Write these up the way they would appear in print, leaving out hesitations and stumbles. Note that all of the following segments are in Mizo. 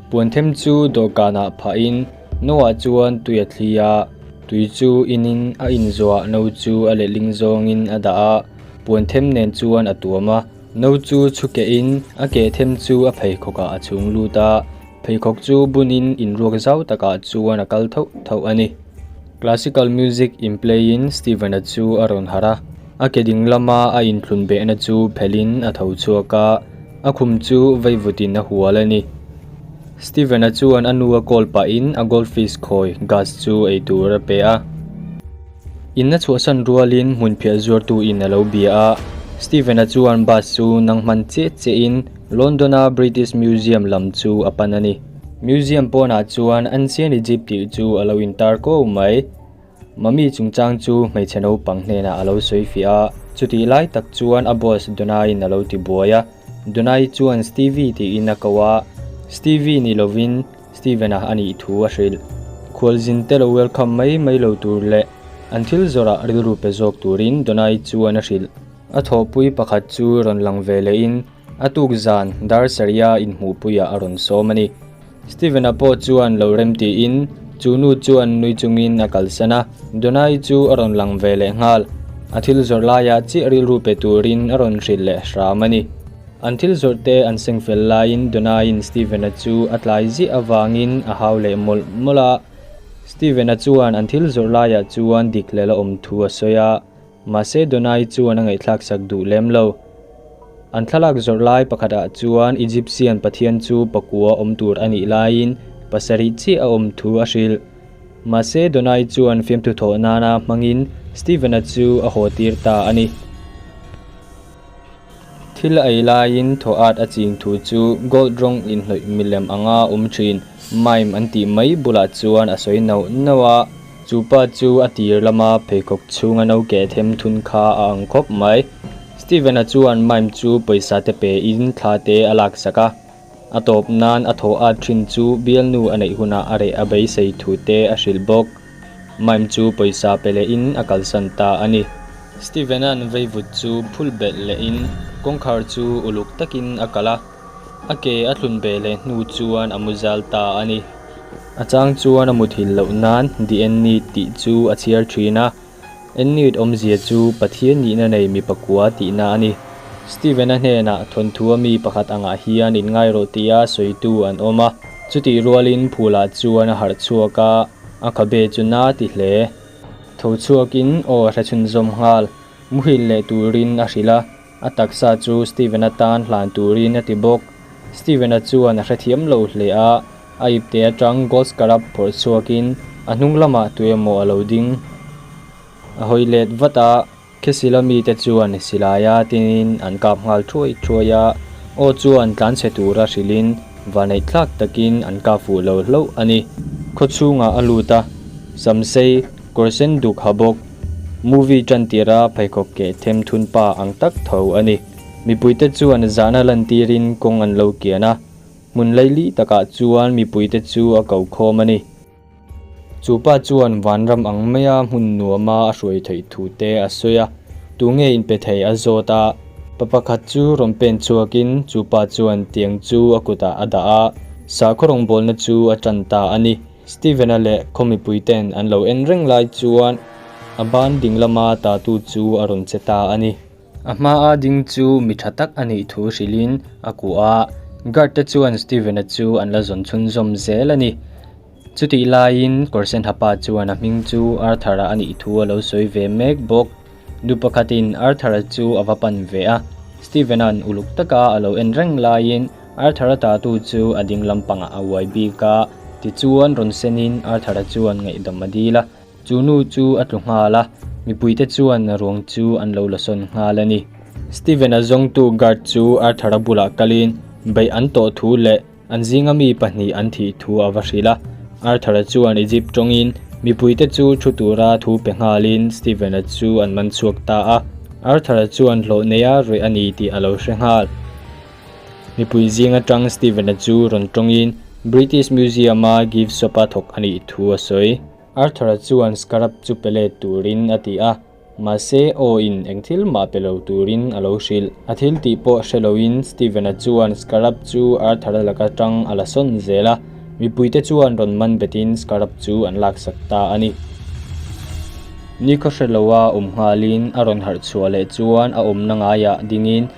Puan them chu dawhkanah phahin no-ah chuan tui a thli a, tui chu inin a inzawhah no chu a letling zawngin a dah a, puan them nen chuan a tuam a. No chu chhu kehin a ke them chu a pheikhawkah a chhung lut a, pheikhawk chu bunin inruak zau takah chuan a kal thauh thauh a ni. Classical music in play in Steven-a chu a rawn harh a, a ke ding lama a inthlun behna chu phelhin a tho chhuak a, a khum chu veivutin a hual a ni. Steven-a chuan a nu a call pahin a goldfish khawi gas chu ei tur a pe a. In a chhuahsan rualin hmun phiah zuartu in a lo bia a, Steven-a chuan bus chu nang hman chiah chiahin London-a British Museum lam chu a pan a ni. Museum pawnah chuan Ancient Egypt tih chu a lo intar ko mai. Mami chungchang chu hmeichhe naupang hnenah a lo sawi fiah a, chutih lai tak chuan a boss Donai-in a lo ti buai a. Donai chuan Stevie tiin a ko a, Stevie ni lovin Steven-a a nih thu a hrilh. Khualzin te lo welcome mai mai lo tur leh an thil zawrah rilru pe zawk turin Donai chuan a hrilh. A thawhpui pakhat chu rawn lang ve lehin a tuk zan dar sarih-a inhmuhpuiah a rawn sawm a ni. Steven-a pawh chuan lo rem tiin chu nu chuan nui chungin a kalsan a, Donai chu a rawn lang ve leh nghal. A thil zawrh laiah chiah rilru pe turin a rawn hrilh leh hram a ni. An thil zawrh te an seng fel laiin Donaiin Steven-a chu a tlai ziah avangin a hau leh mawlh mawlh a. Steven-a chuan an thil zawrh laiah chuan dik leh la awm thu a sawi a, mahse Donai chuan a ngaihthlak sak duh lem lo. An thlalak zawrh lai pakhatah chuan Egyptian pathian chu pakua awm tur a nih laiin pasarih chiah a awm thu a hrilh. Mahse Donai chuan fiamthu thawh nana hmangin Steven-a chu a haw tir ta a ni. Thil a ei laiin thaw at a ching thu chu gold rawng inhnawih milem anga awm thin mime an tih mai bulah chuan a sawi nauh nauh a, chu pa chu a tir lama pheikhawk chhunga no keh them thun kha a ang khawp mai. Steven-a chuan mime chu pawisa te pe in thla te a lak sak a, a tawp nan a thaw at thin chu bialnu a neih hunah a reh a beisei thu te a hrilh bawk. Mime chu pawisa pe leh in a kalsan ta a ni. Steven-a'n veivut chu phul belh lehin kawngkhar chu uluk takin a kalh a, a ke a thlun beh leh hnu chuan a mu zal ta a ni. A chang chuan a muthilh loh nan The Ennead tih chu a chhiar thin a, Ennead awmzia chu Pathian nihna nei mi pakua tihna a ni. Steven-a hnenah thawnthua mi pakhat angah hian inngai rawh tia sawitu an awm a, chutih rualin phulah chuan a harh chhuak a, a khabe chu na ti hle. Tho chhuakin aw a hre chhunzawm nghal. Muhil leh turin a hrilh a, a taksa chu Steven-a tan hlan turin a ti bawk. Steven-a chuan a hrethiam lo hle a, a ipte atang gold scarab phawrh chhuakin a hnung lamah tuemaw a lo ding. A hawi let vat a, Khisila mite chuan silaia tinin an kap nghal thuai thuai a, aw chuan tlanchhe tura hrilhin vaneih thlak takin an kap fuh lo hlauh a ni. Khaw chhungah a lut a, Samsei, kawr sen duk ha bawk, movie tan tira pheikhawk keh them thun pa ang tak tho a ni. Mipuite chuan zahna lantirin kawng an lo kian a, hmun laili takah chuan mipuite chu a ko khawm a ni. Chu pa chuan vanram ang maia hmun nuama a hruai theih thu te a sawi a, tunge inpe thei a zawt a. Pa pakhat chu rawn pen chhuakin chu pa chuan tiang chu a kutah a dah a, sakhaw rawngbawlna chu a tan ta a ni. Steven-a leh khaw mipuite'n an lo en reng lai chuan a ban ding lama tatu chu a rawn che ta a ni. A hmaa ding chu mi tha tak a nih thu hrilhin a kuah a, guard te chuan Steven-a chu an la zawn chhunzawm zel a ni. Chutih laiin Kawrsenhapa chuan a hming chu Arthur-a a nih thu a lo sawi ve mek bawk. Nu pakhatin Arthur-a chu a va pan ve a, Steven-a'n uluk taka a lo en reng laiin Arthur-a tatu chu a ding lampangah a uai bik a, tichuan rawn senin Arthur-a chuan ngaihdam a dil a. Chu nu chu a tlu nghal a, mipuite chuan ruang chu an lo la sawn nghal a ni. Steven-a zawngtu guard chu Arthur-a bulah kalin beih an tawh thu leh an zinga mi pahnih an thih thu a va hrilh a. Arthur-a chuan Egypt tawngin mipuite chu thu tura thu pe nghalin Steven-a chu an man chhuak ta a. Arthur-a chuan hlawh neia rawih a ni tih a lo hre nghal. Mipui zing atang Steven-a chu rawn tawngin British Museum-a gift shop-a thawk a nih thu a sawi. Arthur-a chuan scarab chu pe let turin a ti a. Mahse, aw in eng thil mah pe lo turin a lo hrilh. A thil tih pawh hre loin Steven-a chuan Scarab chu Arthur-a laka tang a la sawn zel a, mipuite chuan rawn man betin Scarab chu an laksak ta a ni. Nikhaw hre loa awm nghalin a rawn harh chhuah leh chuan a awmna ngaiah dingin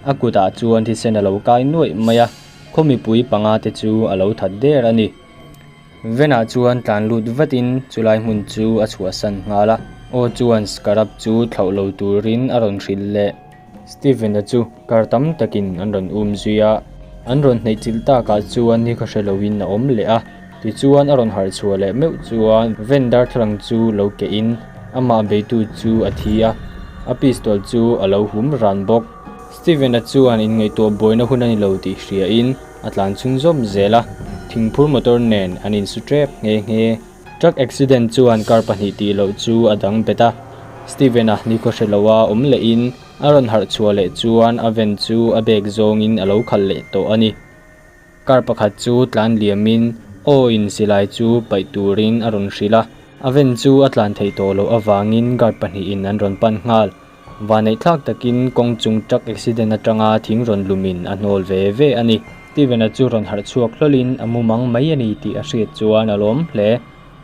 a kutah chuan thisen a lo kai nuaih mai a, khaw mipui panga te chu a lo that der a ni. Venah chuan tlan lut vatin chulai hmun chu a chhuahsan nghal a, aw chuan Scarab chu thlauh lo turin a rawn hrilh leh. Steven-a chu kar tam takin an rawn um zui a, an rawn hneih chilh takah chuan ni khaw hre loin a awm leh a, tichuan a rawn harh chhuah leh meuh chuan Ven darthlalang chu lo kehin amah beitu chu a thi a, a pistol chu a lo hum ran bawk. Steven-a chuan inngaihtuah buaina hun a ni lo tih hriain a tlan chhunzawm zel a, thingphur motor nen an insu tep nghe nghe. Truck accident chuan car pahnih tih loh chu a dang bet a, Steven-a nikhaw hre loa awm lehin a rawn harh chhuah leh chuan a van chu a bag zawngin a lo khalh leh tawh a ni. Car pakhat chu tlan liamin aw in silai chu paih turin a rawn hrilh a, a van chu a tlan theih tawh loh avangin guard pahnihin an rawn pan nghal. Vaneihthlak takin kawng chung truck accident atanga thing rawn lumin a hnawl ve ve a ni. Steven-a chu rawn harh chhuak hlawlin a mumang mai a ni tih a hriat chuan a lawm hle.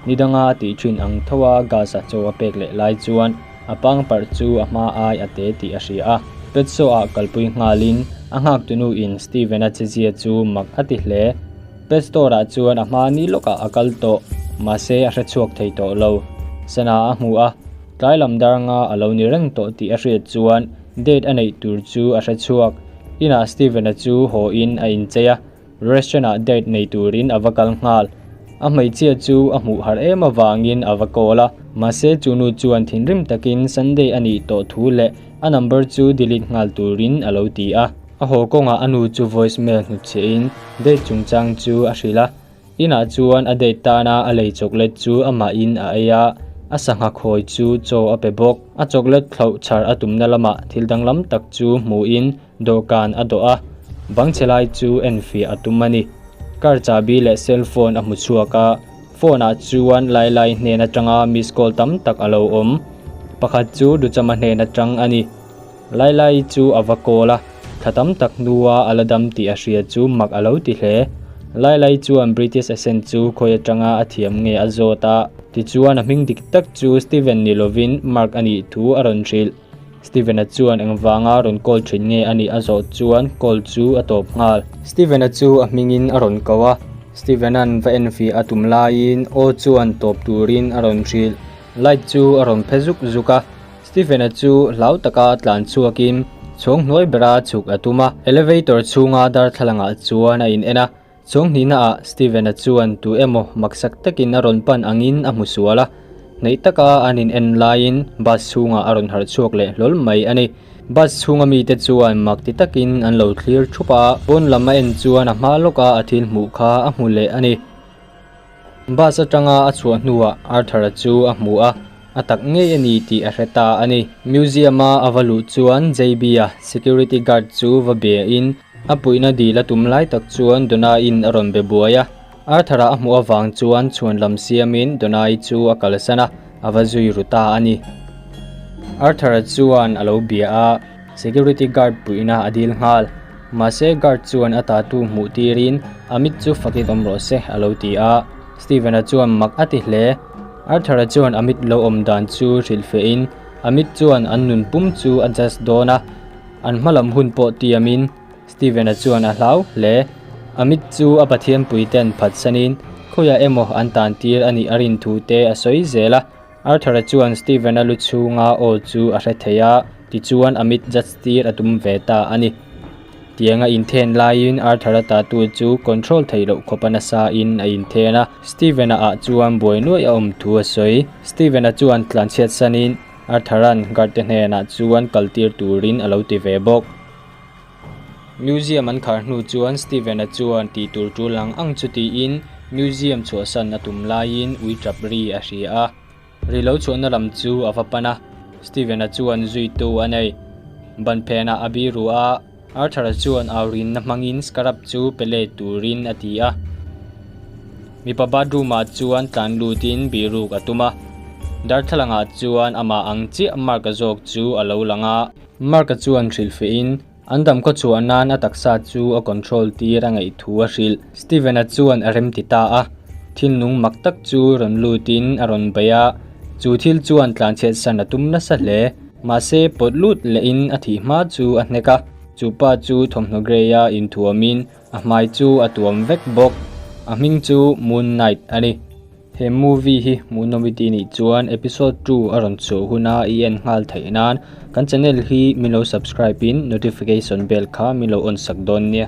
Ni danga a tih thin ang tho a gas a chaw a pek leh lai chuan a pang parh chu a hma ai a te tih a hria a. Pet saw ah kalpui nghalin a nghaktu in Steven-a chezia chu mak a ti hle. Pet store ah chuan a hma ni lawkah a kal tawh, mahse a hre chhuak thei tawh lo. Sana a hmu a. Tlai lam dar nga a lo ni reng tawh tih a hriat chuan date a neih tur chu a hre chhuak. Inah Steven-a chu haw in a inchei a, restaurant ah date nei turin a va kal nghal. A hmeichhia chu a hmuh harh em avangin a va call a, mahse chu nu chuan thinrim takin Sunday a nih tawh thu leh a number chu delete nghal turin a lo ti a. A haw kawngah a nu chu voice mail hnutchhiah in date chungchang chu a hrilh a. Inah chuan a date tana a lei chocolate chu amahin a ei a, a sangha khawi chu chaw a pe bawk. A chocolate thlauh chhar a tumna lamah thil danglam tak chu hmuhin dawhkan a dawh a, bang chhe lai chu enfiah a tum a ni. Car chahbi leh cell phone a hmu chhuak a, phone ah chuan Lailai hnen atanga miss call tam tak a lo awm. Pakhat chu Duchama hnen atang a ni. Lailai chu a va kawl a, thla tam tak hnua a la dam tih a hria chu mak a lo ti hle. Lailai chuan British accent chu khawi atanga a thiam nge a zawt a, tichuan a hming dik tak chu Steven ni lovin Mark a nih thu a rawn hrilh. Steven-a chuan engvanga rawn call thin nge a nih a zawh chuan call chu a tawp nghal. Steven-a chu a hmingin a rawn ko a, Steven-a'n va enfiah a tum laiin aw chuan tawp turin a rawn hrilh. Light chu a rawn phe zuk zuk a. Stephen-a chu hlau taka tlan chhuakin chhawng hnuai bera chhuk a tum a, elevator chhunga darthlalangah chuan a in en a, chhawng hnihnaah Stephen-a chuan tu emaw maksak takin a rawn pan angin a hmu sual a, hnaih taka an in en laiin bus chhungah a rawn harh chhuak leh hlawl mai a ni. Bus chhunga mite chuan mak ti takin an lo thlir thup a, pawn lam a en chuan a hma lawka a thil hmuh kha a hmu leh a ni. Bus atanga a chhuah hnuah Arthur-a chu a hmu a, a tak ngei a ni tih a hre ta a ni. Museum-a a va luh chuan JB-a security guard chu va bia-in a puihna dil a tum lai tak chuan Donna-in a rawn be buai a. Arthur-a a hmuh avang chuan chhuan lam siamin Donna-i chu a kalsan a, a va zui ru ta a ni. Arthur-a chuan a lo bia a, security guard puihna a dil nghal. Mahse guard chuan a tattoo hmuh tirin a mit chu fakin awm rawh se a lo ti a, Steven-a chuan mak a ti hle. Arthur-a chuan a mit lo awm dan chu hrilh fehin a mit chuan an nun pum chu a just dawn a, an hma lam hun pawh tiamin Steven-a chuan a hlau hle. A mit chu a Pathian puiten phatsanin khawiah emaw an tan tir a nih a rin thu te a sawi zel a. Arthur-a chuan Steven-a lu chhunga aw chu a hre thei a, tichuan a mit judge tir a tum ve ta a ni. Tianga inthen laiin Arthur-a tattoo chu control theih loh khawpa nasa in a inthen a, Steven-a ah chuan buai nuaih a awm thu a sawi. Steven-a chuan tlanchhiat sanin Arthur-a'n guard te hnenah chuan kal tir turin a lo ti ve bawk. Museum an khar hnu chuan Steven-a chuan tih tur tul ang ang chu tiin museum chhuahsan a tum laiin ui tap ri a hria a. Ri lo chhuahna lam chu a va pan a, Steven-a chuan zuitu a nei. Ban phenah a biru a, Arthur-a chuan au rinna hmangin scarab chu pe let turin a ti a. Mipa bathroom-ah chuan tlan lutin biruk a tum a. Darthlalang ah chuan amah ang chiah Mark-a zawk chu a lo lang a. Mark-a chuan hrilhfeh in an dam khaw chhuah nan a taksa chu a control tir a ngaih thu a hrilh. Steven-a chuan a rem ti ta a. Thil nung mak tak chu rawn lut in a rawn bei a, chu thil chuan tlanchhiat san a tum nasa hle. Mahse pawt lut leh in a thih hma chu a hnek a, chu pa chu thawmhnaw grey a inthuam in a hmai chu a tuam vek bawk. A hming chu Moon Knight a ni. He movie hi hmuhnawm i tih nih chuan episode 2 a rawn chhuah huna i en nghal theih nan kan channel hi min lo subscribe in notification bell kha min lo on sak dawn nia.